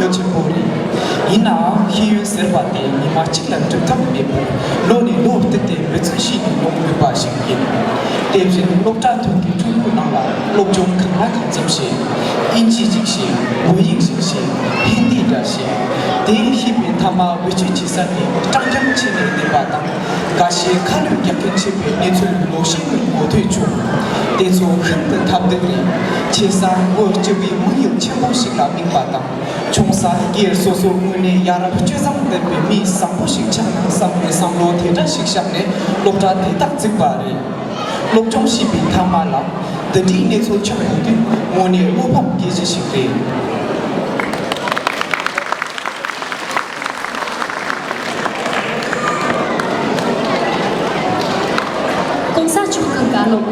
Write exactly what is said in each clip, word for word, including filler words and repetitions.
ཡོད་ཆེན་པོ་རེད། ཡིན་ནའང་ཤེས་ཡོན་ཟེར་བ་དེ་ཉི་མ་གཅིག་ལ་འགྲུབ་ཐབས་མེད་པར་ལོ་ནས་ལོ་བསྟུད་དེ་འབད་བརྩོན་བྱས་ནས་སློབ་དགོས་པ་ཞིག་ཡིན། དེ་བཞིན་སློབ་གྲྭ་ཐོན་དུས་ཕྲུ་གུ་རྣམས་ལ་སློབ་སྦྱོང་གང་ལ་གང་འཚམ་བྱས། ཨིན་ཇི་ཞིག་བྱས། བོད་ཡིག་ཞིག་བྱས། ཧིན་དི་འདྲ་བྱས། དེ་ཤེས་པའི་མཐའ་མ་བེད་སྤྱོད་བྱེད་ས་དེ་སྤྲང་འཁྱམ་བྱས་ནས་བསྡད་པ་དང་། འགའ་ཤས་ཁ་ལོད་རྒྱག་མཁན་བྱས་པའི་གནས་ཚུལ་ལོ་ཤས་སྔོན་གོ་ཐོས་བྱུང་། དེ་ཚོ་ཤིན་ཏུ་ཐབས་སྡུག་རེད། ཆེ་ས་བོད་སྤྱི་པའི་དམིགས་ཡུལ་ཆེན་པོ་ཞིག་ལ་དམིགས་པ་དང་། ཆུང་ས་སྒེར་སོ་སོའི་ངོས་ནས་ཡ་རབས་སྤྱོད་བཟང་ལྡན་པའི་མི་བཟང་པོ་ཞིག་ཆགས་ན་བསམ་པའི་བསམ་བློ་དེ་འདྲ་ཞིག་བཞག་ནས་སློབ་གྲྭ་དེ་དག་བཙུགས་པ་རེད། སློབ་སྦྱོང་བྱས་པའི་མཐའ་མ་ལ་འདི་འདྲའི་གནས་ཚུལ་ཆགས་ཡོང་དུས་དངོས་གནས་བློ་ཕམ་སྐྱེ་གཞི་ཞིག་རེད། གོང་ས་མཆོག་གི་བཀའ་སློབ།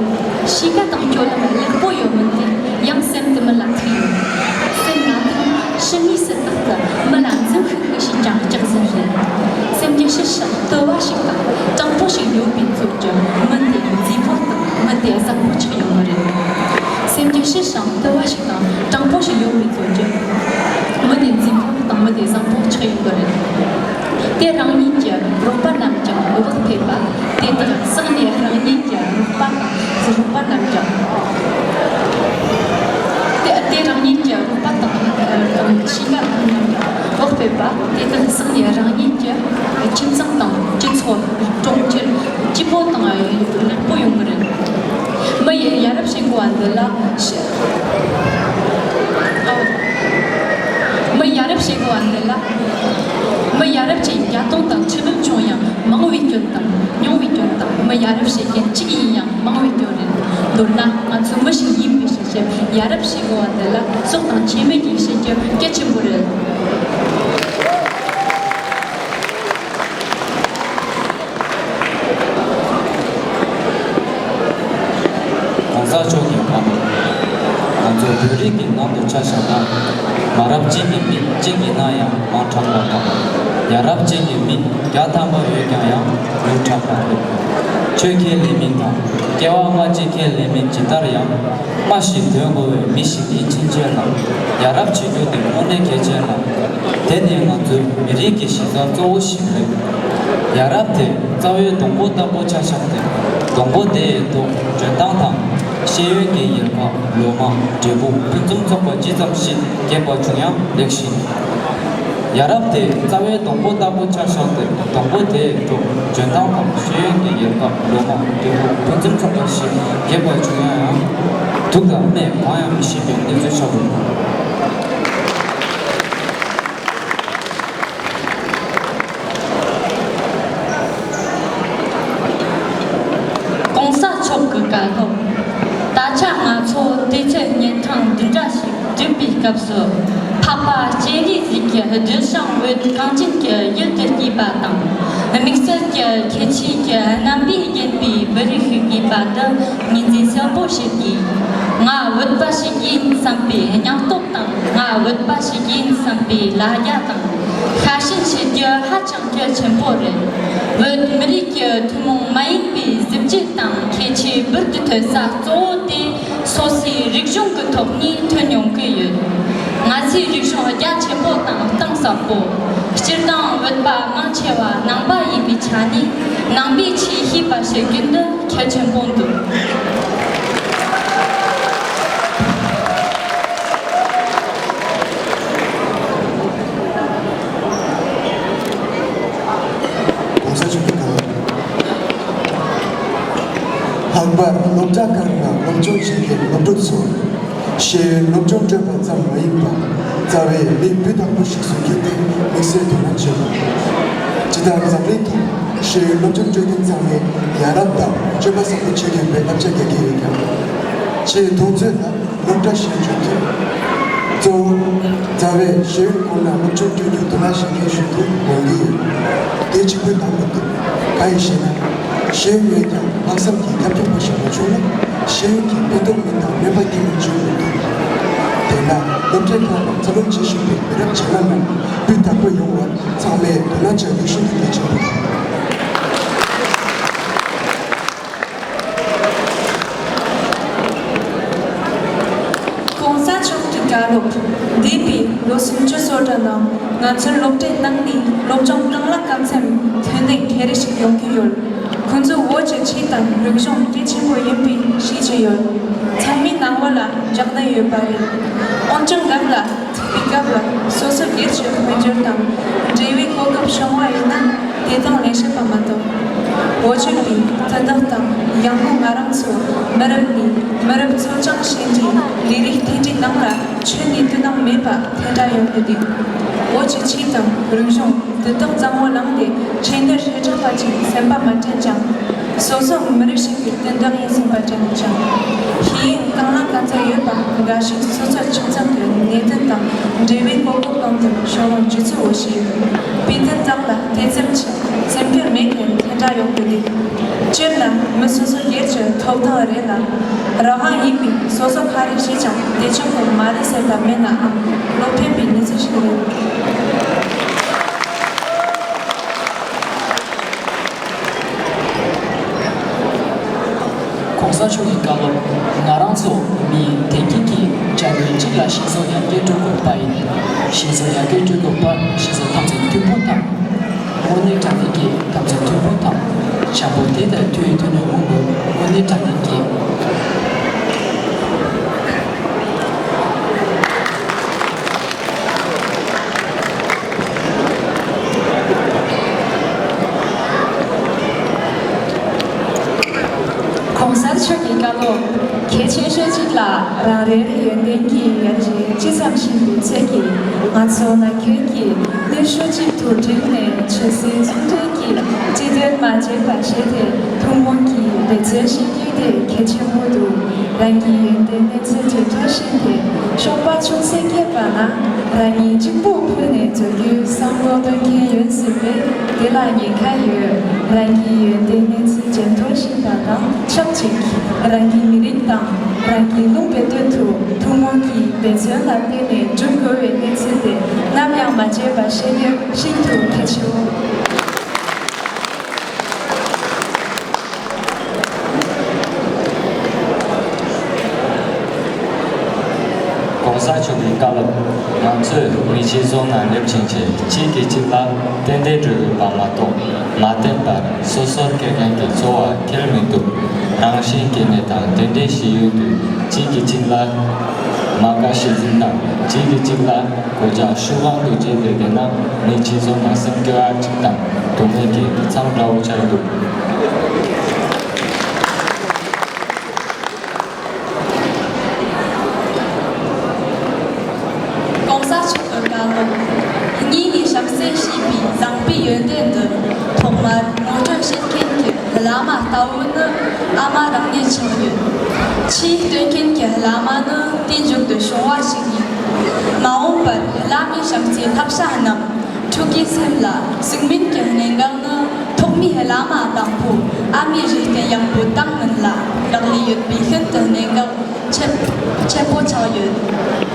གཤིས་ཀ་དང་སྤྱོད་ལམ་ལེགས་པོ་ཡོད་མིན་དེ་ཡང་སེམས་དུ་མི་ལ་ཐུག་ཡོད། སེམས་ང་དང་ཕྱི་ངོས་སུ་དག་གི་མི་ལ་འཛིན་ཤུགས་ཤིག་ཀྱང་སྐྱག་ཟིན་རེད། སེམས་ཀྱི་ཕྱི་ཕྱོགས་དུ་བ་ཞིག་དང་དྲང་པོ་ཞིག་ཡོད་པའི་ཚོད་ཀྱི་མི་དེ་མཛེས་པོ་དང་མི་དེ་བཟང་པོ་ཆགས་ཡོང་གི་རེད། སེམས་ཀྱི་ཕྱི་ཕྱོགས་དུ་བ་ཞིག་དང་དྲང་པོ་ཞིག་ཡོད་པའི་ཚོད་ཀྱི་མི་དེ་མཛེས་པོ་དང་མི་དེ་བཟང་པོ་ཆགས་ཡོང་གི་རེད། དེ་རང་ཉིད་ཀྱི་རོགས་པ་རྣམས་ཀྱང་བག་ཕེབས་པ། དེ་དག་སང་ནས་རང་ཉིད་ཀྱི་རོགས་པ་དང་རོགས་པ་རྣམས་ཀྱང་། དེ་དེ་རང་ཉིད་ཀྱི་རོགས་པ་དང་དང་ཤེས་ཀ་རྣམས་ཀྱང་བག་ཕེབས་པ། དེ་དག་སང་ནས་རང་ཉིད་ཀྱི་ཁྱིམ་ཚང་དང་སྤྱི་ཚོགས་གྲོང་ཁྱེར་སྐྱིད་པོ་དང་ལེགས་པོ་ཡོང་གི་རེད། མི་ཡི་ཡ་རབས་བྱེད་དགོས་པ་འདི་ལ་ཤ- མི་ཡ་རབས་བྱེད་དགོས་པ་འདི་ལ། མི་ཡ་རབས་ཀྱི་བརྒྱ་སྟོང་དང་ཁྲི་འབུམ་བྱུང་ཡང་མང་བའི་སྐྱོན་དང་ཉུང་བའི་སྐྱོན་དང་མི་ཡ་རབས་བྱེད་མཁན་གཅིག་ཡིན་ཡང་མང་བའི་སྐྱོན་རེད། མདོར་ན་ང་ཚོ་མི་ཞིག་ཡིན་པའི་ཕྱིར་ཡ་རབས་བྱེད་དགོས་པ་འདི་ལ་སྲོག་དང་ཕྱེད་མེད་ཀྱིས་བཤད་རྒྱུ་གལ་ཆེན་པོ་རེད། གོང་ས་མཆོག་གི་བཀའ་སློབ། ང་ཚོ་བོད་རིགས་ཀྱི་ནང་དུ་ཆ་བཞག་ན། མ་རབས་གཅིག་གི་མི་གཅིག་ཡིན་ན་ཡང་མང་དྲགས་པ་དང་། ཡ་རབས་གཅིག་གི་མི་བརྒྱ་ཐམ་པ་ཡོད་ཀྱང་ཡང་ཉུང་དྲགས་པ་རེད། ཆོས་ཁས་ལེན་མིན་དང་སྐྱེ་བ་སྔ་ཕྱི་ཁས་ལེན་མིན་ཇི་ལྟར་ཡང་། སྨྲ་ཞིང་འདོན་དགོས་པའི་མི་ཞིག་ཡིན་ཕྱིན་ཆད་ལ། ཡ་རབས་བྱེད་རྒྱུ་དེ་དངོས་གནས་གལ་ཆེ་ལ། དེ་ནི་ང་ཚོའི་མི་རིགས་ཀྱི་གཞི་རྩ་གཙོ་བོ་ཞིག་རེད། ཡ་རབས་དེ་རྩ་བའི་སྡོང་པོ་ལྟ་བུ་ཆ་བཞག་སྟེ། སྡོང་པོ་དེའི་ཐོག་འཇོན་ཐང་དང་། ཤེས་ཡོན་གྱི་ཡལ་ག། ལོ་མ། འབྲས་བུ་ཕུན་སུམ་ཚོགས་པ་ཇི་ཙམ་ཞིག་རྒྱས་པ་བྱུང་ཡང་ལེགས་ཤིང་། ཡ་རབས་དེ་རྩ་བའི་སྡོང་པོ་ལྟ་བུ་ཆ་བཞག་སྟེ། སྡོང་པོ་དེའི་ཐོག་འཇོན་ཐང་དང་ཤེས་ཡོན་གྱི་ཡལ་ག། ལོ་མ། འབྲས་བུ་ཕུན་སུམ་ཚོགས་པ་ཞིག་རྒྱས་པར་བྱུང་ཡང་། དུག་དང་སྨན་གང་ཡང་མི་ཤེས་པའི་གནས་ཚུལ་ཆགས་འདུག་གོང་ས་མཆོག་གི་བཀའ་སློབ། ད་ཆ་ང་ཚོ་དུས་ཚོད་བརྙན་ཐུང་འདི་འདྲ་ཞིག་བསྒྲུབས་པའི་སྐབས་སུ། འཕགས་པ་སྤྱན་རས་གཟིགས་ཀྱི་གདུལ་ཞིང་བོད་གངས་ཅན་གྱི་ཡུལ་དུ་སྐྱེས་པ་དང་། དམིགས་བསལ་གྱི་ཁྱད་ཆོས་ཀྱི་རྣམ་པས་བརྒྱན་པའི་བོད་རིགས་ཤིག་དགོས་པ་དེ་ངོས་འཛིན་གསལ་པོ་བྱེད་དགོས། ང་བོད་པ་ཞིག་ཡིན་བསམ་པའི་སྙིང་སྟོབས་དང་། ང་བོད་པ་ཞིག་ཡིན་བསམ་པའི་ལ་རྒྱ་དང་ཤ་ཞེན་བྱེད་རྒྱུ་ཧ་ཅང་གལ་ཆེན་པོ་རེད། བོད་མི་རིགས་ཀྱི་ཐུན་མོང་མ་ཡིན་པའི་གཟི་བརྗིད་དང་ཁྱད་ཆོས་འབུར་དུ་ཐོན་ས་གཙོ་བོ་དེ། སོ་སོའི་རིག་གཞུང་གི་ཐོག་ནས་ཐོན་ཡོང་གི་ཡོད། ང་ཚོའི་རིག་གཞུང་རྒྱ་ཆེན་པོ་དང་གཏིང་ཟབ་པོ། སྤྱིར་བཏང་བོད་པ་མང་ཆེ་བ་ནང་པ་ཡིན་པའི་ཆ་ནས་ནང་པའི་ཆོས་ཤེས་པ་ཞིག་ཡིན་ནི་གལ་ཆེན་པོ་འདུག་གོང་ས་མཆོག་གི་བཀའ་སློབ། ལྷག་པར་སློབ་གྲྭ་ཁག་ནང་སློབ་སྦྱོང་བྱེད་མཁན་སློབ་ཕྲུག་ཚོར། ཤེས་ཡོན་སློབ་སྦྱོང་སྤྲོད་པ་ཙམ་མ་ཡིན་པར། རྩ་བའི་མི་སྤུས་དག་པོ་ཞིག་བཟོ་རྒྱུ་དེ་དམིགས་བསལ་དོ་སྣང་བྱེད་དགོས། སྤྱིར་བཏང་འཛམ་གླིང་ཐོག་ཤེས་ཡོན་སློབ་སྦྱོང་སྤྲོད་མཁན་ཚང་མས་ཡ་རབས་དང་སྤྱོད་པ་བཟང་པོ་བྱེད་དགོས་པའི་བསླབ་བྱ་རྒྱག་གི་ཡོད་ཀྱང་། ཆེས་མཐོང་ཚོད་ལ། སློབ་གྲྭ་ཞེས་བརྗོད་དུས། གཙོ་བོ། རྩ་བའི་ཤེས་ཡོན་སྐོར་ལ་སློབ་སྦྱོང་སྤྲོད་རྒྱུར་དོ་སྣང་བྱེད་མཁན་ཞིག་ཏུ་ངོས་འཛིན་ཡོད། དེ་གཅིག་པུས་འདང་མི་ཐུབ། གང་ཡིན་ཞེ་ན། ཤེས་ཡོན་ཡོད་ཀྱང་ལྷག་བསམ་གྱི་ཁྱབ་ཁོངས་པ་ཞིག་མ་བྱུང་ན། ཤེས་ཡོན་གྱི་ཕན་ཐོགས་མིན་དང་སྨན་པ་སྐྱེ་མིན་བརྗོད་མི་ཐུབ། དེས་ན་སློབ་གྲྭའི་ཁག་ནང་འཚར་ལོངས་བྱེད་བཞིན་པའི་མི་རབས་རྗེས་མ་རྣམས་སྤུས་དག་པོ་ཡོང་བར་ཚང་མས་དོ་སྣང་བྱ་རྒྱུ་ཤིན་ཏུ་གལ་ཆེན་པོ་རེད། གོང་ས་མཆོག་གི་བཀའ་ བཀའ་སློབ། འདས་པའི་ལོ་སུམ་ཅུ་སོ་གྲངས་ནང་ང་ཚོའི་སློབ་གྲྭའི་ནང་ནས་སློབ་སྦྱོང་གང་ལ་གང་འཚམ་ཐོན་ལས་མཁས་རིགས་ཤིག་ཡོང་གི་ཡོད། ཁོང་ཚོས་བོད་ཀྱི་ཆོས་དང་རིག་གཞུང་གལ་ཆེན་པོ་ཡིན་པའི་ཤེས་ཀྱི་ཡོད། ཚང་མའི་སྣང་བ་ལ་འཇགས་ནས་ཡོད་པ་རེད། འོན་ཀྱང་སྐབས་ལ་ཐུག་པའི་སྐབས་ལ་སོ་སོའི་སྒེར་གྱི་དཔལ་འབྱོར་དང་འབྲེལ་བའི་གོ་སྐབས་བྱུང་བ་ཡིན་ན་དེ་དང་ལེན་བྱེད་པ་མ་གཏོགས། བོད་ཆོས་པའི་དོན་དག་དང་ཡང་སྒོས་ང་རང་ཚོ་མི་རབས་ནས་མི་རབས་འཚོ་སྐྱོང་བྱེད་མཁན་ལས་རིགས་མཐུན་སྒྲིལ་ནང་ལ་ཆོས་ནས་དོ་སྣང་མེད་པ་དེ་འདྲ་ཡོང་གི་འདུག་བོད་ཀྱི་ཆོས་དང་རིག་གཞུང་དེ་དག་བཟང་བོ་བླངས་ཏེ་ཆོས་ནོར་ཧྲིལ་བྲག་པ་ཅིག་སེམས་པ་མ་དྲན་ཀྱང་། སོ་སོ་མི་རིགས་ཤིག་གི་དོན་དག་ཡིན་སེམས་པ་དྲན་ཀྱང་། ཤེས་ཡོན་གང་ལ་གང་འཚམ་ཡོད་པ་འགའ་ཞིག་སོ་སོའི་ཁྱིམ་ཚང་གི་གནད་དོན་དང་འབྲེལ་བའི་གོ་སྐབས་གང་དུ་ཤོར་ལོང་འཇུ་ཚུལ་འོ་ཞིག་ཡོད། དཔེ་དོན་དག་ལ་དེ་ཙམ་གྱི་སེམས་ཁུར་མེད་མཁན་དེ་འདྲ་ཡོང་གི་འདུག་སྤྱིར་ན་མི་སོ་སོ་སྒེར་གྱི་ཐོབ་ཐང་རེད་ལ། རང་དབང་ཡིན་པས་སོ་སོ་ག་རེ་བྱས་ཀྱང་དེ་ཆོག་གི་མ་རེད་ཟེར་ཐབས་མེད་ནའང་བློ་ཕམ་པའི་གནས་ཚུལ་ཞིག་རེད། གོང་ས་མཆོག་གི་བཀའ་སློབ། ང་རང་ཚོ་མི་དེང་དུས་ཀྱི་བྱ་དངོས་གཅིག་ལ་ཤིང་བཟོ་ཡར་རྒྱས་སྤྲོད་དགོས་པ་ཡིན། ཤིང་བཟོ་ཡར་རྒྱས་སྤྲོད་དགོས་པར་ཤིང་བཟོ་ཐམས་ཅད་མཐུན་པོ་དང་། དངོས་གནས་དྲང་གནས་ཀྱི་ཐམས་ཅད་མཐུན་པོ་དང་། བྱམས་པོ་དེ་ལྟར་མཐུ་ཡིས་མཐུན་ནས་འོང་དགོས། དངོས་གནས་དྲང་གནས་ཀྱི། གོང་ས་མཆོག་གི་བཀའ་སློབ། གལ་ཆེ་ཤོས་གཅིག་ལ་རང་རེའི་ཡོན་ཏན་གྱི་ཡར་རྒྱས་ཅི་ཙམ་ཕྱིན་པའི་ཚད་ཀྱིས་ང་ཚོ་ནང་ཁུལ་གྱི་ནུས་ཤུགས་གཅིག་ཏུ་བསྒྲིལ་ནས་ཆོས་སྲིད་ཟུང་འབྲེལ་གྱི་སྤྱི་དོན་མ་བརྗེད་པ་བྱས་ཏེ་ཐུན་མོང་གི་འབད་བརྩོན་བྱེད་རྒྱུ་དེ་གལ་ཆེན་པོ་འདུག་རང་གི་ཡོན་ཏན་གནས་ཚད་ཇེ་མཐོར་ཕྱིན་ཏེ་གཤོག་པ་ཆུང་ཙམ་རྒྱས་པ་ན་རང་ཉིད་གཅིག་པུ་ཕུལ་ནས་འཛུལ་རྒྱུའི་བསམ་བློ་གཏོང་མཁན་ཡོད་སྲིད་པས། དེ་ལ་ཉེན་ཁ་ཡོད། རང་གི་ཡོན་ཏན་གནས་ཚད་ཇེ་མཐོར་ཕྱིན་པ་དང་ཆབས་ཅིག་རང་གི་མི་རིགས་དང་རང་གི་ལུང་པའི་དོན་དུ་ཐུན་མོང་གི་འབད་བརྩོན་ལ་བརྟེན་ནས་སྒྲུབ་དགོས་པའི་གནས་ཚུལ་དེ་ནམ་ཡང་མ་བརྗེད་པ་བྱེད་རྒྱུ་ཤིན་ཏུ་གལ་ཆེའོ། གོང་ས་མཆོག་གི་བཀའ་སློབ། ང་ཚོས་མི་གཅིག་བཟུང་ན་སླེབས་ཕྱིན་ཆད་གཅིག་གིས་གཅིག་ལ་ཏན་ཏན་འགྲོ་དགོས་པ་མ་གཏོགས་མ་བརྟེན་པར་སོ་སོར་སྐྱེལ་མཁན་གྱི་འཚོ་བ་འཁྱེར་མི་ཐུབ། རང་བཞིན་སྐྱེ་གནས་དང་དེ་འདྲའི་ཤེས་ཡོན་དུས་གཅིག་གིས་གཅིག་ལ་མ་དགའ་ཤེས་འཛིན་དང་གཅིག་གིས་གཅིག་ལ་གོད་ཆག་ཤུགས་ལངས་དུ་བྱས་ཏེ་བསྡད་ན་མི་གཅིག་བཟུང་ན་སེམས་སྐྱོ་བ་གཅིག་དང་སྡུག་བསྔལ་གྱི་མཚམས་འདྲ་བོ་ཆགས་འདུག་གོང་ས་མཆོག་གི་བཀའ་སློབ། གཉིས་ནས་བྱམས་བརྩེ་ཞེས་པའི་བཟང་པོའི་ཡོན་ཏན་འདི་ཐོག་མར་ངོ་སྤྲོད་བྱེད་མཁན་གྱི་བླ་མ་ལྟ་བུ་ནི་ཨ་མ་རང་ཉིད་ཆགས་ཡོད། ཆོས་སྟོན་མཁན་གྱི་བླ་མ་ནི་དེའི་མཇུག་ཏུ་བྱུང་བ་ཞིག་ཡིན། མ་འོངས་པར་བླ་མའི་བྱམས་བརྩེའི་བསླབ་བྱ་རྣམས་ཕྲུ་གུའི་སེམས་ལ་ཟུག་སྨོན་གྱི་གནད་འགག་ནི་ཐོག་མའི་བླ་མ་དང་པོ་ཨ་མའི་རིགས་རྟེན་ཡག་པོ་བཏང་མིན་ལ་རག་ལས་ཡོད་པས་ཤིན་ཏུ་གནད་འགག་ཆེ་ཆེན་པོ་ཆགས་ཡོད།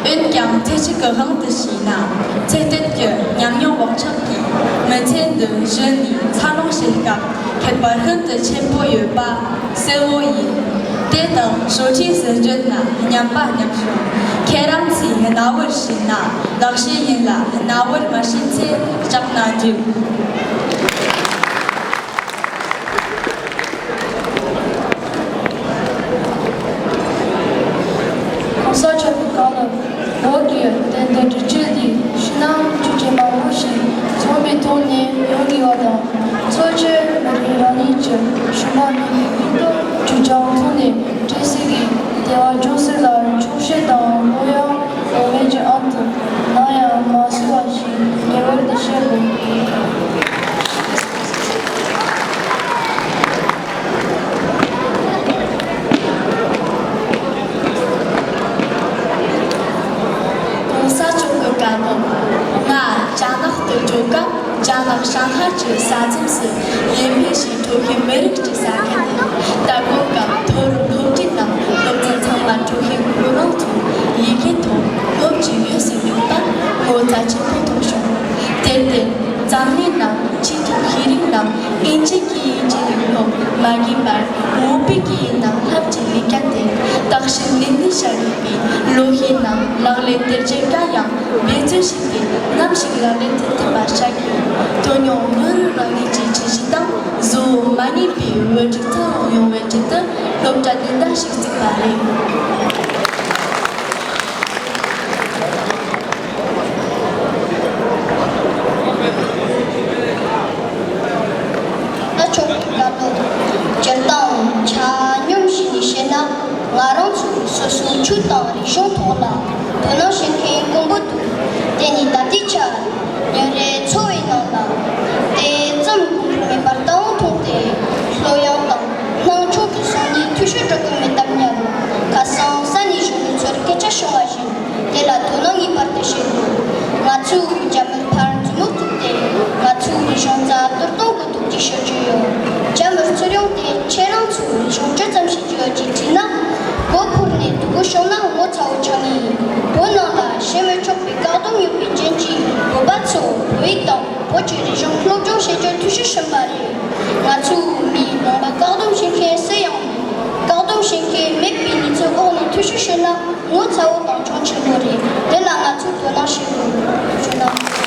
འོན་ཀྱང་ཚེ་གཅིག་གི་དབང་དུ་བྱས་ན་ཚེ་གཏན་གྱི་ཉམས་མྱོང་བག་ཆགས་ཀྱིས་མི་ཚེ་འདི་གཞི་ནས་འཚར་ལོངས་བྱེད་སྐབས་ཁྱད་པར་ཤིན་ཏུ་ཆེན་པོ་ཡོད་པ་གསལ་བོ་ཡིན། དེ་དག་བཟོ་བཅོས་སུ་བརྗོད་ན་སྙམ་པ་སྙམ་བྱུང་། ཁྱེད་རང་ཚོས་རྣ་བར་བྱས་ན་ལག་ཤེས་ཡིན་ལ་རྣ་བར་མ་ཤེས་ཚེ་སྐྲག་ན་འགྲིག་གོང་ས་མཆོག་གི་བཀའ་སློབ། བོད་ཀྱི་བསྟན་དོན་སྒྲུབ་བྱེད་དེ་ཕྱི་ནང་འཇུག་ཅན་མང་པོ་ཞིག་ཚང་མའི་ཐོག་ནས་ཡོང་དགོས་པ་དང་། གཙོ་ཆེར་མི་རིགས་རང་ཉིད་ཀྱི་ཤུལ་མ་ནས་མི་ཀུན་ཏུ་འཇུག་ཅན་ཐོག་ནས་འཕྲལ་སེལ་གྱི་བདེ་བ་འབྱུང་སྲིད་ལ་འཁྱོག་བཤད་དང་ལོ་ཡང་ལོ་མེད་ཀྱི་ཨ་མཐུ་ནམ་ཡང་མ་བཟོད་པ་ཞིག་ངེས་པར་དུ་བཤད་དགོས། གོང་ས་མཆོག་གི་བཀའ་སློབ། ང་རྒྱ་ནག་ཏུ་འགྲོ་སྐབས་རྒྱ་ནག་ཧྲང་ཧའེ་གྱི་ས་མཚམས་སུ་ལིན་ཕེ་ཞེས་ཁྲོ་ཤིའི་མི་རིགས་ཀྱི་ས་ཁུལ་དེ་ལྟ་སྐོར་སྐབས་མཐོ་རིམ་སློབ་གྲྭའི་ནང་སློབ་ཚན་ཚང་མ་ཁྲོ་ཤིའི་ཁོ་རང་ཚོ་ཡི་གེ་ཐོག་སློབ་ཀྱི་ཡོད་ཟེར་འདུག་པ་ངོ་མཚར་ཆེན་པོ་མཐོང་བྱུང་། དེར་བརྟེན་འཛམ་གླིང་ནང་ཆེས་མཐོའི་ཤེས་རིག་ནང་ཨིན་ཇིའི་སྐད་ཡིག་ཅན་ཡིན་ནོ་མ་ཡིན་པར་བོད་པའི་སྐད་ཡིག་ནང་བསླབ་ཀྱི་ལས་ཀ་དེ་བརྟག་ཞིབ་ནན་ནན་བྱ་དགོས་པའི་ བློ་ཤེས་ནང་ལག་ལེན་བསྟར་རྒྱུ་འདྲ་ཡང་འབད་བརྩོན་བྱས་ཏེ་ནམ་ཞིག་ལག་ལེན་མཐུན་ཐུབ་པ་བྱ་དགོས། དོན་སྙིང་མི་རིགས་རང་ཉིད་ཀྱི་ཁྱད་ཆོས་དང་གཟུ་བོ་མ་ངེས་པའི་བོད་རིགས་ཚང་མ་ཡོང་བའི་ཆེད་དུ་སློབ་གྲྭ་དེ་འདྲ་ཞིག་བཙུགས་པ་རེད། ཨ་ཆོག་གི་དགའ་སྤྲོ། སྤྱིར་བཏང་ཆ་སྙོམས་བྱས་ནས་བཤད་ན། ང་རང་ཚོས་སོ་སོའི་ཆོས་དང་རིག་གཞུང་ཐོག་ལ་དོ་སྣང་བྱེད་མཁན་དཀོན་པོ་འདུག་དེ་ནི་ད་ལྟའི་ཆར་ཉིན་རེའི་འཚོ་བའི་ནང་ལ་དེ་ཙམ་དགོས་མཁོ་མེད་པར་ལྟ་བ་མཐོང་སྟེ། ལྷོད་ཡངས་དང་སྣང་ཆུང་དུ་སོང་ནས་འཐུས་ཤོར་འགྲོ་གི་མེད་དམ་སྙམ། ཁ་སང་ས་གནས་གཞོན་ནུ་ཚོར་སྐད་ཆ་བྱུང་བ་བཞིན་དེ་ལ་དོ་སྣང་ངེས་པར་དུ་བྱེད་དགོས། ང་ཚོས་རྒྱ་མིར་ཕར་མཛུབ་མོ་བཙུགས་ཏེ། ང་ཚོའི་རིག་གཞུང་རྩ་གཏོར་གཏོང་དགོས་འདུག་ཅེས་ཤོད་ཀྱི་ཡོད། རྒྱ་མི་སྤྱི་ཡོངས་དེ་ཁྱེད་རང་ཚོའི་རིག་གཞུང་ཇི་ཙམ་ཤེས་ཀྱི་ཡོད་ཅེས་དྲིས་ན། མགོ་འཕུར་ནས་སྡུག་པོ་བྱུང་ན་ངོ་ཚ་བོ་ཆགས་ནི་ཡིན། བོད་ནང་ལ་བཤད་མི་ཆོག་པའི་བཀག་སྡོམ་ཡོད་པའི་རྐྱེན་གྱིས། བོད་པ་ཚོ་བོད་ཡིག་དང་བོད་ཀྱི་རིག་གཞུང་སློབ་སྦྱོང་བྱེད་རྒྱུར་འཐུས་ཤོར་ཕྱིན་པ་རེད། ང་ཚོའི་མིའི་ལུང་པ་བཀག་སྡོམ་བྱེད་མཁན་སུ་ཡང་མེད། བཀག་སྡོམ་བྱེད་མཁན་མེད་པའི་གནས་ཚུལ་འོག་ནས་འཐུས་ཤོར་ཕྱིན་ན་ངོ་ཚ་བོ་དང་གྱོང་ཆེན་པོ་རེད། དེ་ལ་ང་ཚོས་དོ་སྣང་བྱེད་དགོས། ཞུ་ན།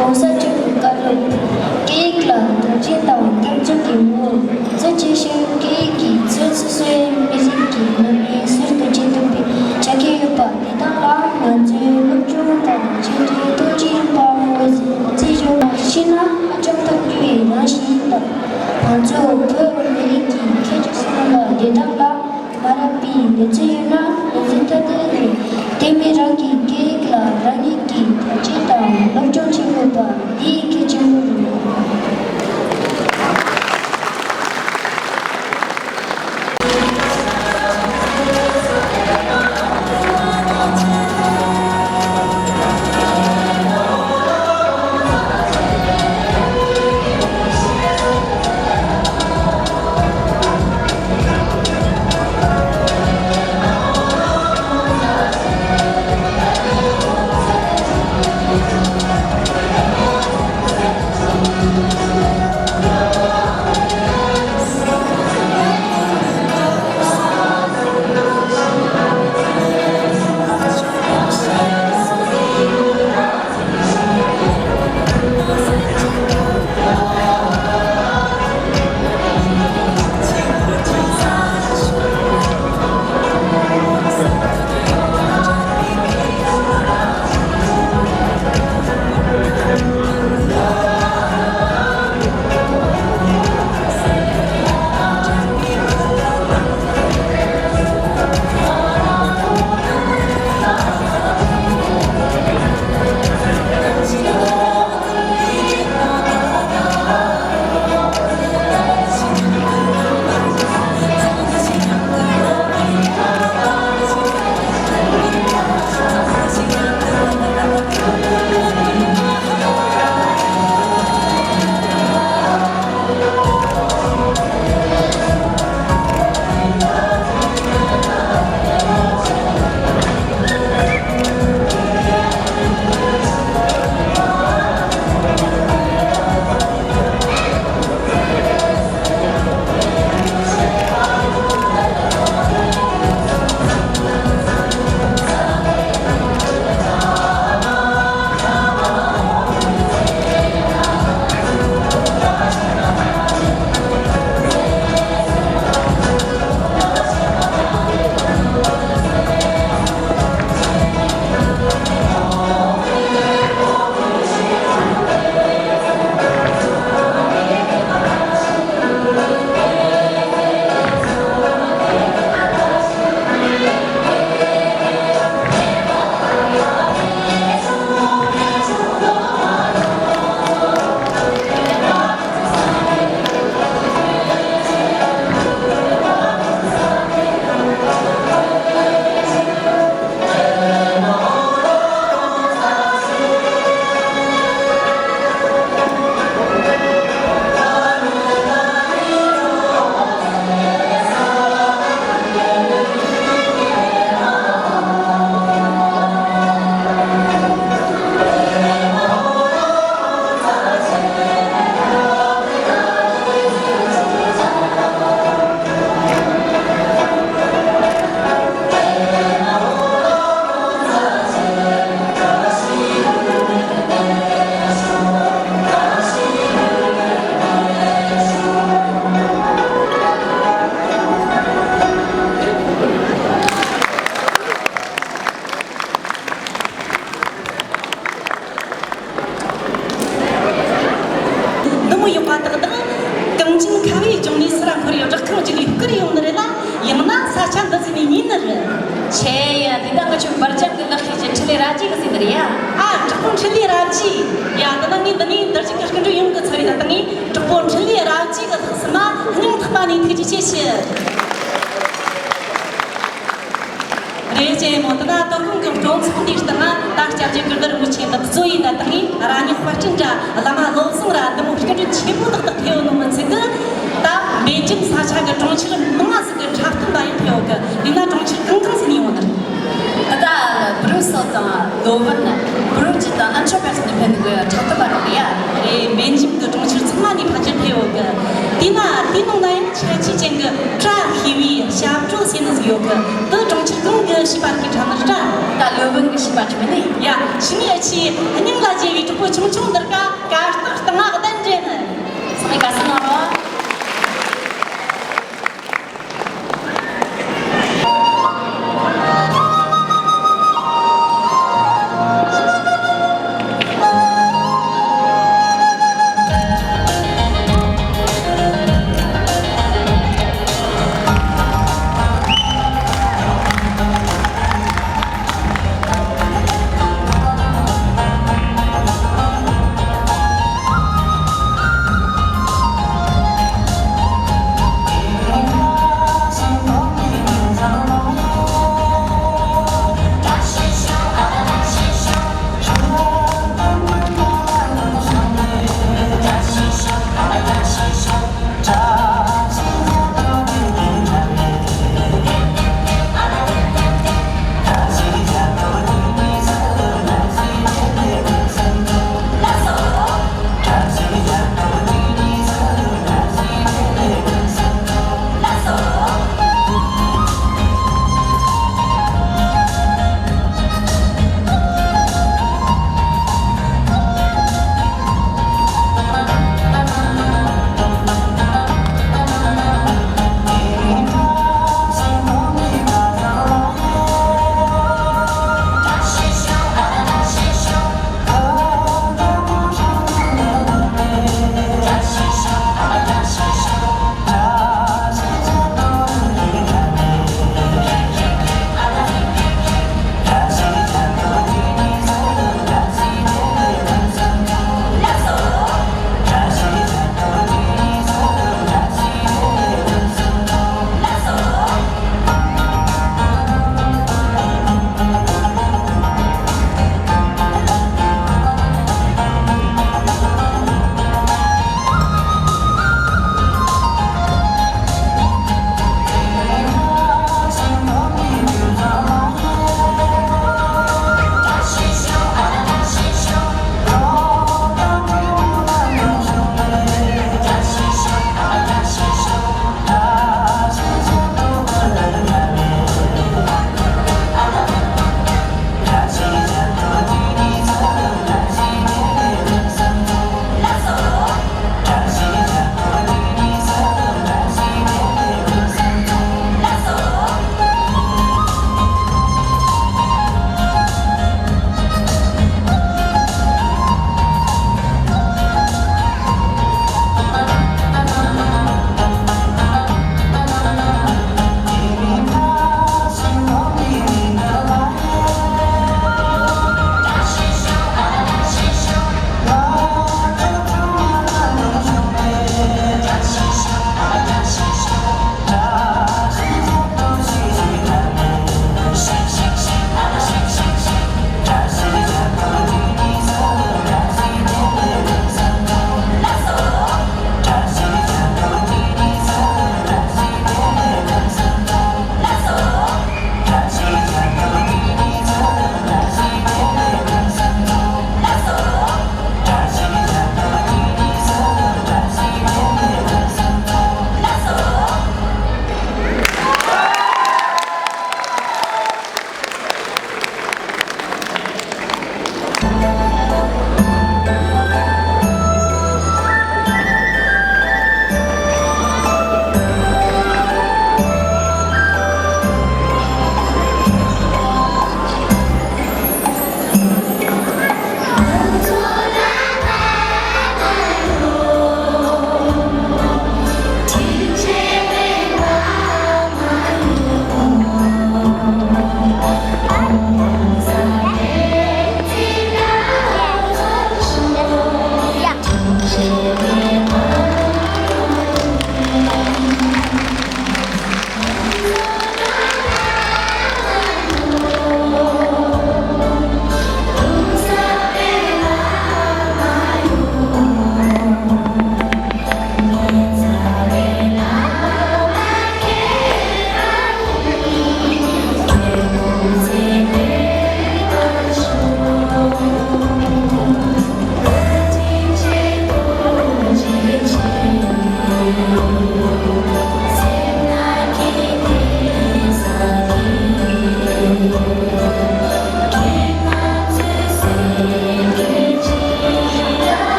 གོང་ས་མཆོག་གི་བཀའ་སློབ། སྐད་ཡིག་ལ་དོན་ཆེན་དང་འཐབ་རྩོད་ཀྱི་ངོ་བོ། གཙོ་ཆེ་ཤོས་སྐད་ཡིག་གིས་ཚོད་སོ་སོའི་མི་རིགས་ཀྱི་ནང་ནས་ཟུར་དུ་བྱེད་ཐུབ་པའི་ཆ་རྐྱེན་ཡོད་པ་དེ་དག་ལ་ང་ཚོས་སློབ་སྦྱོང་དང་བྱས་རྗེས་ཐུགས་རྗེ་རིམ་པ་མངོན་གསལ་ཞིག་ན་ཧ་ཅང་ཐུགས་རྒྱུ་ཡི་རང་བཞིན་དང་། ང་ཚོ་བོད་མི་རིགས་ཀྱི་ཁྱད་ཆོས་སུ་སྣང་བ་དེ་དག་ལ། མ་རབས་པའི་ལེ་ཚན་ཡོད་ན་ལེ་ཚན་ཐ་དད་རེད། དེ་མིན་རང་གི་སྐད་ཡིག་ལ་རང་ཉིད་ཀྱིས་དར་རྒྱས་དང་སློབ་སྦྱོང་བྱེད་དགོས་པ་འདི་གལ་ཆེན་པོ་རེད། དེ་ལྟ་ང་ཆོའི་འབར་ལྕག་གི་ལག་ཤེས་ཀྱི་འཕྲིན་ལས་རབ་རྒྱས་ཀྱི་ཟེར་ནི་རེད་ཡ། ཨ། དྲག་པོ་འཕྲིན་ལས་རབ་རྒྱས། ཡ། ད་ནི་ངས་འདི་ནས་འདིར་ཅིག་གི་སྐུ་མགྲོན་ཡོང་གི་ཚར་རེད། ད་ལྟ་ངས་དྲག་པོ་འཕྲིན་ལས་རབ་རྒྱས་གི་ལྷག་བསམ་མ་སྙིང་ཐག་པ་ནས་ཐུགས་རྗེ་ཆེ་ཞུ། རེད་ཅེ་མོ། ད་ན་དོ་དགོང་གི་སྤྲོ་ཚོགས་འདིའི་སྟེང་ན་ད་སྐྱབས་རྗེ་གུ་ལུ་རིན་པོ་ཆེ་འདི་གཙོ་ཡིན་ད་ལྟ་ངས་རང་ཉིད་དཔར་སྐྲུན་ར་བླ་མ་བློ་བཟང་ར་འདི་མོ་སྐུ་མགྲོན་ཆེ་པོ་ཏག་ཏག་ཕེབས་ཡོད་ནོ་མི་ཚད་གི། ད་སྦེལ་ཇམ་ས་ཆ་གི་གྲོང་ཁྱེར་མང་ང་ཟིག་གི་འཁྲབ་སྟོན་པ་ཡང་ཕེབས་ཡོད་གི། དེ་ན་གྲོང་ཁྱེར་གང་གང་ཟིག་ནས་ཡོང་ནི་རེད། ད་ལྟ་བྷུ་རུ་སེལ་དང་ལོ་ཝན། བྷུ་རུ་ཇི་དང་ཨན་ཊི་ཝེར་པེན་ནས་ཕེབས་ནི་གི་འཁྲབ་སྟོན་པ་རང་རེད་ཡ། རེད། སྦེལ་ཇམ་གི་གྲོང་ཁྱེར་ཚང་མ་ནས་ཕལ་ཆེར་ཕེབས་ཡོད་གི། དེ་ན་དེ་ནང་ན་ཡང་ཁྱད་ཆོས་ཅན་གི་བཀྲ་ཤིས་པའི་ཞབས་བྲོ་ཟེར་ནི་ཟིག་ཡོད་གི། དེ་གྲོང་ཁྱེར་གང་གི་བྱིས་པ་གིས་འཁྲབ་ནི་རེད་དྲ། ད་ལོ་ཝན་གི་བྱིས་པ་ཆུང་ནི། ཡ། ཕྱི་ནས་ཨ་ཆི་སྙིང་ལ་རྗེ་བའི་གྲོགས་པོ་ཆུང་ཆུང་འདིར་ཀ་གར་སྟེགས་སྟེང་ང་གདན་འདྲེན་ནི། ཚང་མས་དགའ་བསུ་གནང་རོགས།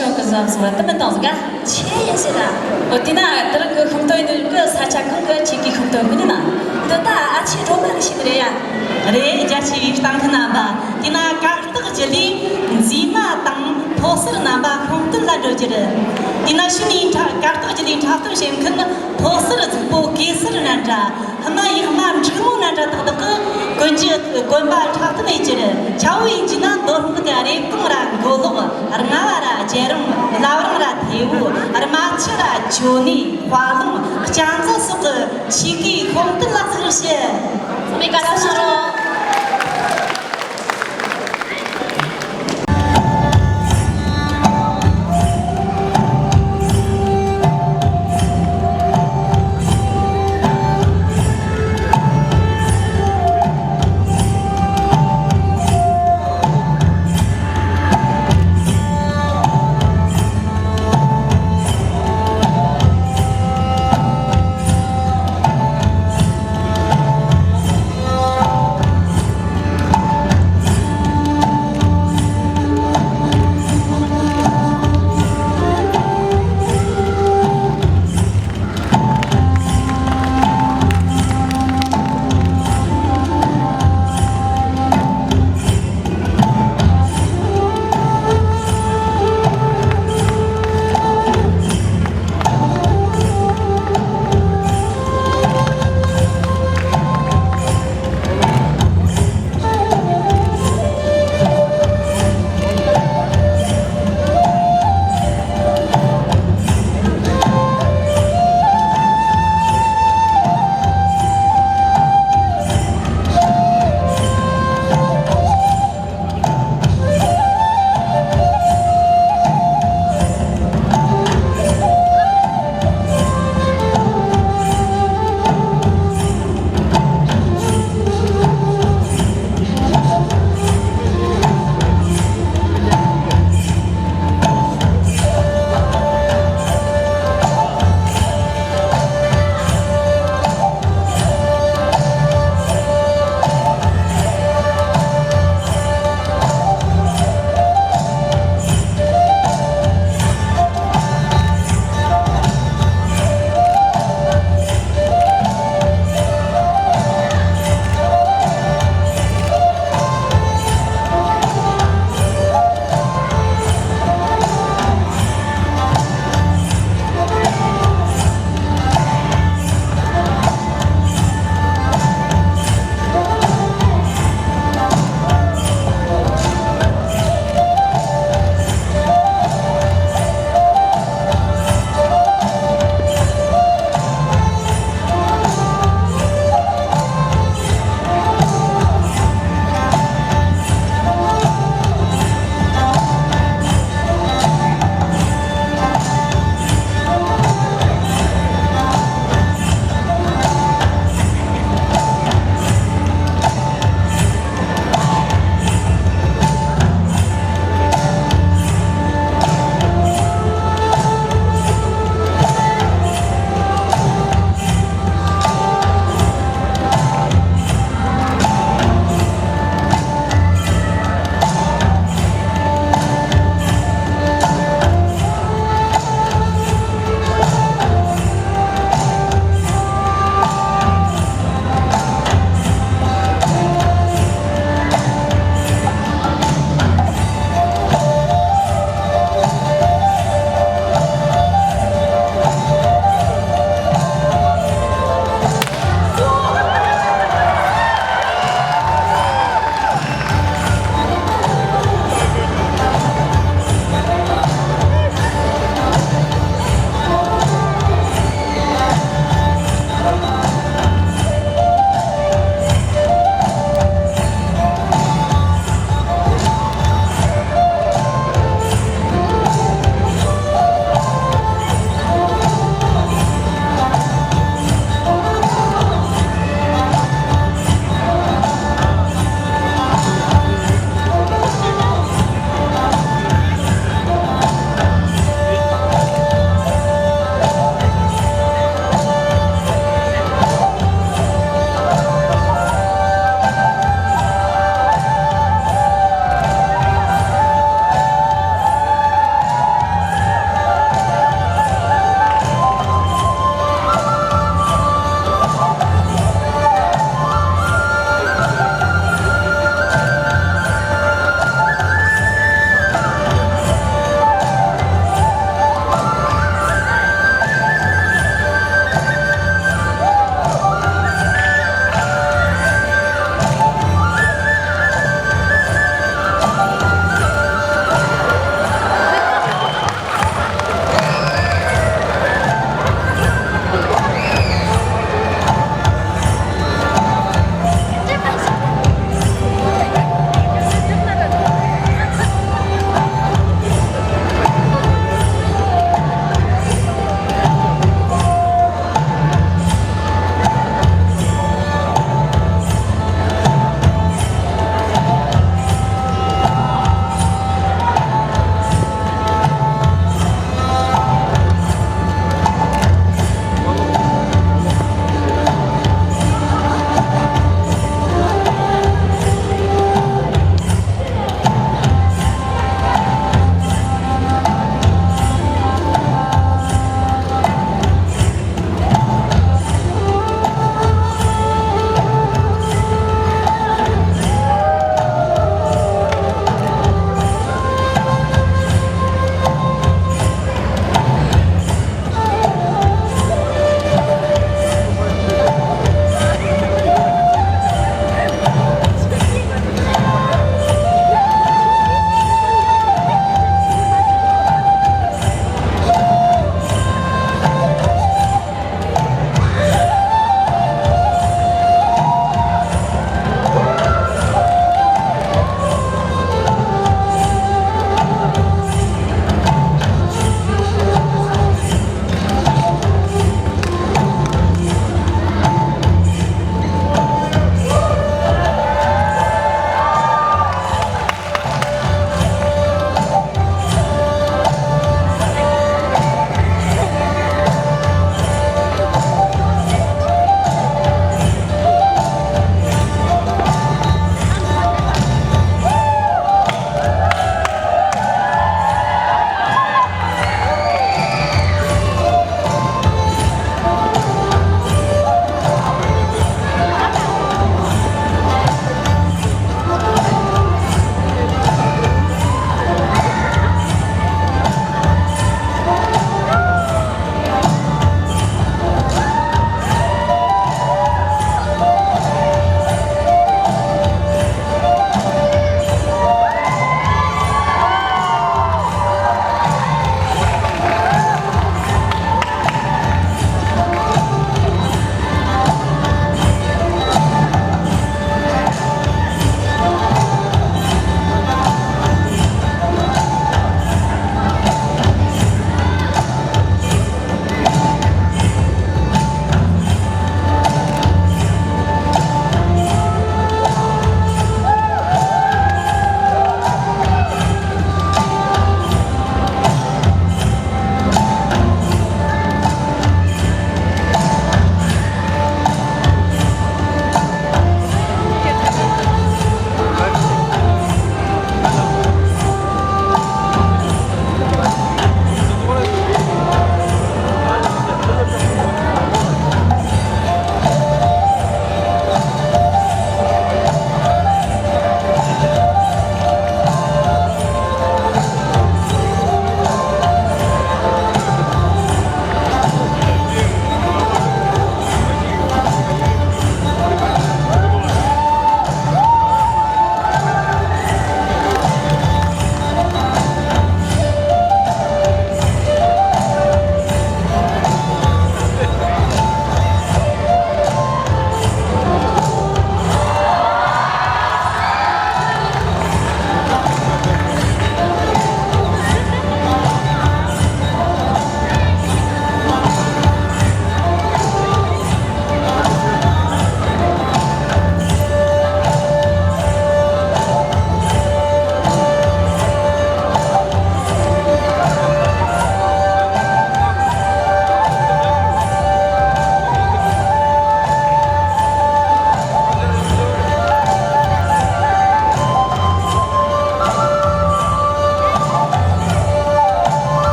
ཡོང་གི་བཟོ་སོང་བ་དུ་མི་འདང་ཟིག་ག་ཆེ་ཡིན་ཟེར་ར། འོ་དེ་ན་དེ་རིང་གི་ཤིང་ཏོག་ཡིན་གི་ས་ཆ་གང་གི་ཆེ་གི་ཤིང་ཏོག་མིན་ན། འདི་ད་ཨ་ཆེ་སྒྲོལ་མ་རེ་ཤི་རེད་ཡ། རེད། རྒྱ་ཆེ་བའི་གཏམ་མཁན་རྣམ་པ། དེ་ན་གར་སྟེགས་བརྒྱུད་ལས་མཛེས་མ་དང་ཕོ་གསར་རྣམ་པ་ཤིང་སྟོན་ལ་འགྲོ་རྒྱུ་རེད། དེ་ན་ཕྱི་ནས་འཁྲབ་གར་སྟེགས་བརྒྱུད་ལས་འཁྲབ་སྟོན་བྱེད་མཁན་ཕོ་གསར་གཟུགས་པོ་གེ་སར་འདྲ་འདྲ། ཧི་མ་ཡིག་དམར་འབྲུག་མོ་འདྲ་འདྲ་ཏག་ཏག་གི་གོན་རྒྱུ་གོན་པ་འཁྲབ་སྟོན་ཡེད་རྒྱུ་རེད། ཆ་བོ་ཡིན་རྒྱུ་ན་མདོ་སྨད་གི་རེབ་གོང་ར་མགོ་ལོག་རྔ་བ་ར་རྒྱལ་རོང་བླ་བྲང་ར་ཐེ་བོ་རྨ་ཆུ་ར་ཇོ་ནེ་དཔའ་ལུང་གཅན་ཚ་སོགས་ཀྱི་ཆེ་གེའི་ཤིང་སྟོན་ལ་གཟིགས་རོགས་ཞུ། ཚང་མས་བཀའ་དྲིན་ཆེ་རོགས།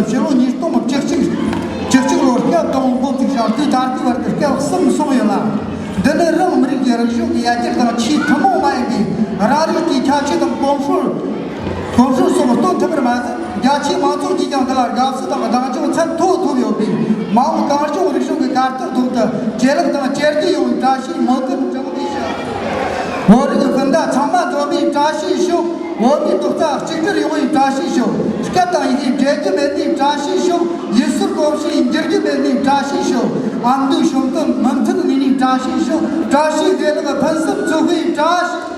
ཕྱི་ལོ་ཉིས་སྟོང་བཅུ་གཅིག་བཅུ་གཅིག་ལོར་སྐབས་དང་པོ་འགོ་བཙུགས་ཤིང་དུས་ད་ལྟའི་བར་དུ་སྐབས་གསུམ་སོང་ཡོད་ལ། འདི་ནི་རང་མི་རིགས་ཀྱི་རིག་གཞུང་གི་ཡར་རྒྱས་དང་ཆེས་ཐུན་མོང་མ་ཡིན་པའི་རང་རིགས་ཀྱི་ཁྱད་ཆོས་དང་གོམས་སྲོལ། གོམས་སྲོལ་སོགས་སྟོན་ཐུབ་པར་མ་ཟད། རྒྱ་ཆེའི་མང་ཚོགས་ཀྱིས་ཀྱང་འདི་ལ་དགའ་བསུ་དང་གདེང་འཇོག་ཚད་མཐོ་ཐོབ་ཡོད་པས། མ་འོངས་གངས་ལྗོངས་རིག་གཞུང་གི་གར་སྟེགས་ཐོག་ཏུ་ཇེ་ལེགས་དང་ཇེ་བདེ་ཡོང་བའི་བཀྲ་ཤིས་སྨོན་འདུན་དྲང་བདེ་ཞུ། བོད་རིགས་སྤུན་ཟླ་ཚང་མ་འཛོམས་པའི་བཀྲ་ཤིས་ཤོག་བོད་མིའི་རྡོག་རྩ་གཅིག་སྒྲིལ་ཡོང་བའི་བཀྲ་ཤིས་ཤོག་སྐད་དང་ཡི་གེ་འབྲལ་རྒྱུ་མེད་པའི་བཀྲ་ཤིས་ཤོག་ཡུལ་སྲོལ་གོམས་གཤིས་འགྱུར་རྒྱུ་མེད་པའི་བཀྲ་ཤིས་ཤོག་ཨ་མདོའི་བྱུང་དོན་མུ་མཐུད་གནས་པའི་བཀྲ་ཤིས་ཤོག་བཀྲ་ཤིས་བདེ་ལེགས་ཕུན་སུམ་ཚོགས་པའི་བཀྲ་ཤིས།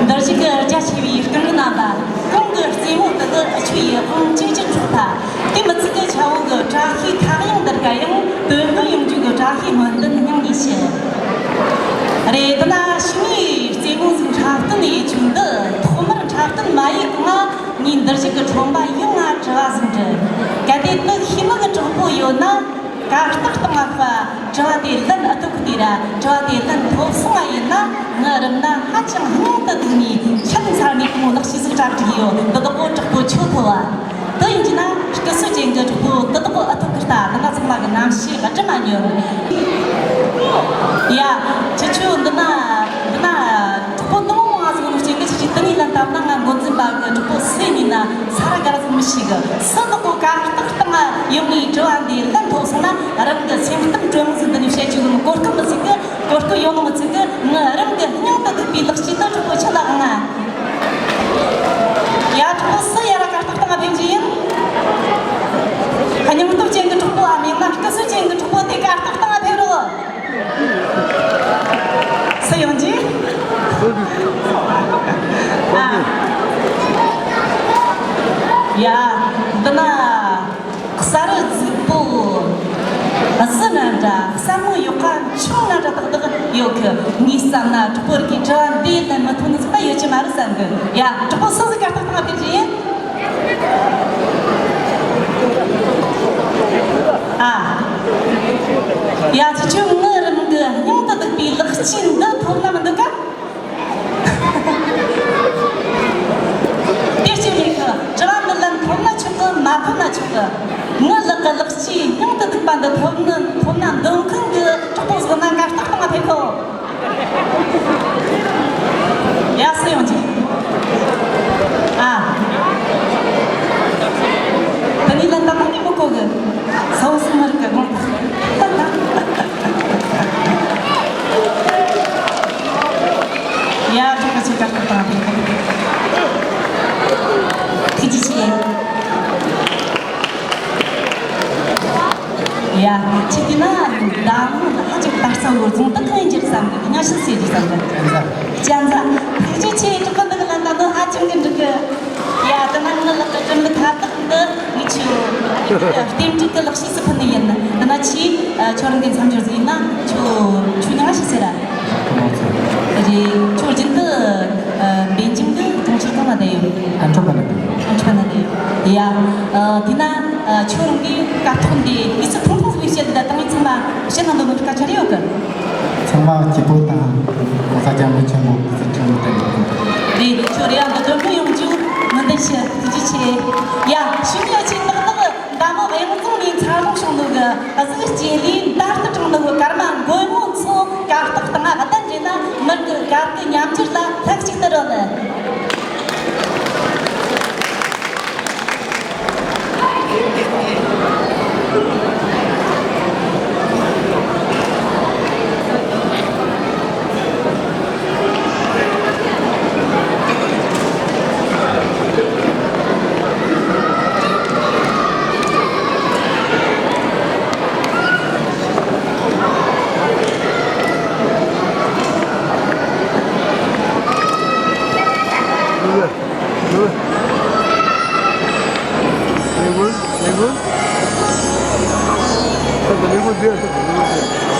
འདིར་བཞུགས་ཀྱི་རྒྱ་ཆེ་བའི་སྐུ་ངོ་རྣམ་པ། གོང་གི་རྩེད་མོ་དག་གི་འུ་ཆོ་ཡི་དབང་ཆེ་ཆེར་འཕྲོག་ཐལ། དེ་མི་ཚད་ཀྱི་ཆ་བོ་གི་བཀྲ་ཤིས་ཁ་གཡང་འདིར་ག་ཡང་དོན་ལྔ་ཡོང་རྒྱུ་གི་བཀྲ་ཤིས་སྨོན་འདུན་སྙིང་ནས་ཞུ། རེད། འདི་ན་ཕྱི་ཉིན་རྩེད་མོ་ཟིག་འཁྲབ་སྟོན་ཡེད་རྒྱུ་འདི་ཐོག་མར་འཁྲབ་སྟོན་མ་ཡེད་གོང་ང་ངས་འདིར་བཞུགས་ཀྱི་ཁྲོམ་པ་ཡོངས་ང་དྲི་བ་ཟིག་འདྲི། གལ་ཏེ་འདི་ཤེས་ནི་གི་གྲོགས་པོ་ཡོད་ན། གར་སྟེགས་སྟེང་ང་ཕ་དྲི་བ་དེ་ལན་ཨ་ཐུབ་ཀི་དེ་ར་དྲི་བ་དེ་ལན་ཐོབ་སོང་བ་ཡིན་ན། ངའི་རུམ་ན་ཧ་ཅང་སྙིང་དུ་སྡུག་ནས་ཆད་ཚར་ནས་ཁོང་ལག་ཤེས་ཟིག་གྲ་སྒྲིག་ཡོད། འདི་དག་གོ་དྲག་པོ་ཆོད་ཐུབ་བ། དེ་ཡིན་གྱི་ན་སྐུ་གཟུགས་ཅན་གྱི་གྲོགས་པོ་འདི་དག་གོ་ཨ་ཐུབ་ཀི་ལྟ། འདི་ན་ཚང་མ་གི་རྣམ་ཤེས་ག་དྲི་མ་ཉོན། ཡ། ཁྱེད་ཆོ་འདི་ན་འདི་ན། གྲོགས་པོ་ནོ་མོ་ང་ཟིག་ནོ་སྐྱེ་གི་ཅི་དེ་ནི་ལན་བཏབ་ན། ང་འགོ་འཛིན་པ་གི་གྲོགས་པོ་སུ་ཡིན་ན་ས་ར་ག་ར་ཟིག་མི་ཤེས་གི། སུ་དག་གོ་གར་སྟེགས་སྟེང་ང་ཡོང་ངས་དྲི་བ་འདི་ལན་ཐོབ་སོང་ན། རང་གི་སེམས་གཏམ་དྲོན་མོ་ཟིག་འདི་ནས་བཤད་རྒྱུ་གི་གོ་སྐབས་མི་ཟིག་གི། གོ་སྐབས་ཡོང་ནོ་མི་ཟིག་གི། ངའི་རང་གི་སྙིང་དུ་སྡུག་པའི་ལག་ཤེས་དུ་གྲོགས་པོ་ཆི་ལ་ང་། ཡ། གྲོགས་པོ་སུ་ཡ་ར་གར་སྟེགས་སྟེང་ང་ཕེབས་རྒྱུ་ཡིན། སྙིང་སྟོབས་ཅན་གི་གྲོགས་པོ་ཨ་མིན་ན་སྐུ་གཟུགས་ཅན་གི་གྲོགས་པོ་དེ་གར་སྟེགས་སྟེང་ང་ཕེབས་རོགས། སུ་ཡོང་རྒྱུ། ཨ། ཡ། འདི་ན་གསར་བུ་གཟུགས་པོ་གཟི་ན་འདྲ། གསར་མོ་ཡོག་ཁ་ཆུང་ན་འདྲ་ཏག་ཏག་ཡོད་གི། ངས་བསམ་ན་གྲོགས་པོ་རིགས་ཀྱི་དྲི་བ་འདི་ལན་མི་ཐོན་ནི་ཟིག་ད་ཡོད་ཀྱི་མ་རེད་བསམ་གི། ཡ། གྲོགས་པོ་སུ་ཟིག་གར་སྟེགས་སྟེང་ང་ཕེབས་རྒྱུ་ཡིན། ཨ། ཡ། ཁྱེད་ཆོ་ངའི་རུམ་གི་སྙིང་དུ་སྡུག་པའི་ལག་ཕྱིས་འདི་ཐོབ་ན་མི་འདོད་ག། དེ་ཅི་མེད་གི། དྲི་བ་འདི་ལན་ཐོབ་ན་ཆོག་གི། མ་ཐོབ་ན་ཆོག་གི། ངའི་ལག་གི་ལག་ཕྱིས་སྙིང་དུ་སྡུག་པ་འདི་ཐོབ་ན་ཐོབ་ན་འདོད་མཁན་གི་གྲོགས་པོ་ཟིག་ན་གར་སྟེགས་སྟེང་ང་ཕེབས་ཤོག། ཡ། སུ་ཡོང་རྒྱུ། ཨ། དེ་ནི་ལན་བཏབ་ན་ངས་མི་གོ་གི། ས་འོག་སུ་མི་རིག་གི་དགོངས་དག། ཡ། ཐུགས་རྗེ་ཆེ། ཐུགས་རྗེ་ཆེ། ཡ། ཁྱེད་ཀྱིས་ན་ཟླ་ངོ་ཧ་ཅང་ད་རྩ་བོར་རྫོང་དུ་གང་ཡིན་གྱི་བསམ་གི། ཉམས་ཞིབ་བྱེད་ཀྱི་བསམ་གི། སྤྱན་རས་གཟིགས། ཐུགས་རྗེ་ཆེ། གྲོགས་པོ་འདི་གི་ལན་ད་ནི་ཧ་ཅང་གི་འགྲིག་གི། ཡ། དེ་ན་ངའི་ལག་གི་གྲི་མིག་ཐ་དག་འདི་ངས་ཁྱོད་རྟེན་འབྲེལ་གི་ལག་ཤེས་སུ་ཕུལ་ནི་ཡིན། དེ་ན་ཁྱེད་ཁྱོད་རང་གི་མཚམས་སྦྱོར་ཟིག་ཡིན་ན། ཁྱོད་ཁྱོད་མྱིང་ང་ཞིག་ཟེར་ར། རེད། ཁྱོད་རྒྱུན་དུ་ཨ་འབེན་ཅིང་གི་གྲོང་ཁྱེར་གང་ལ་བསྡད་ཡོད། ཨ། འཕྲོད་པ་ན་བསྡད་ཡོད། ཨ། འཕྲོད་པ་ན་བསྡད་ཡོད། ཡ། ཨ། དེ་ན་ཨ་ཁྱོད་རང་གིས་སྐབས་ཐོག་འདི་དུས་ཚོད་ཐུང་ཐུང་ཟིག་བཤད་དེ། ད་ལྟ་ངས་ཚང་མ་བཤད་ན་འདོད་ནོ་སྐད་ཆ་རེ་ཡོད་གི། ཚང་མ་སྐྱིད་པོ་དང་གོང་ས་སྐྱབས་མགོན་ཆེན་པོ་སྐུ་ཚེ་ཁྲི་ལོ་བརྟན་པ། རེད། ཁྱོད་རེ་ཡང་འདི་དོན་འགྲུབ་ཡོང་རྒྱུ་སྨོན་འདུན་ཞུ། ཐུགས་རྗེ་ཆེ། ཡ། ཞུ་མི་ཡོད་ཆེ་ཏག་ཏག། མདའ་མོ་གཡང་རྫོང་ནས་འཚར་ལོངས་བྱུང་ནོ་གི་གཟུགས་བརྗེ་ལས་མདའ་ལྟ་དྲངས་ནོ་གི་སྐར་མ་མགོན་མོ་མཚོ་གར་སྟེགས་སྟེང་ང་གདན་འདྲེན་ན། མི་གི་གར་གི་ཉམས་འགྱུར་ལ་ལྷན་ཅིག་ཏུ་རོལ་ནི། ལས་འགུལ་འདི་ཐུབ་ལས་འགུལ་འདི།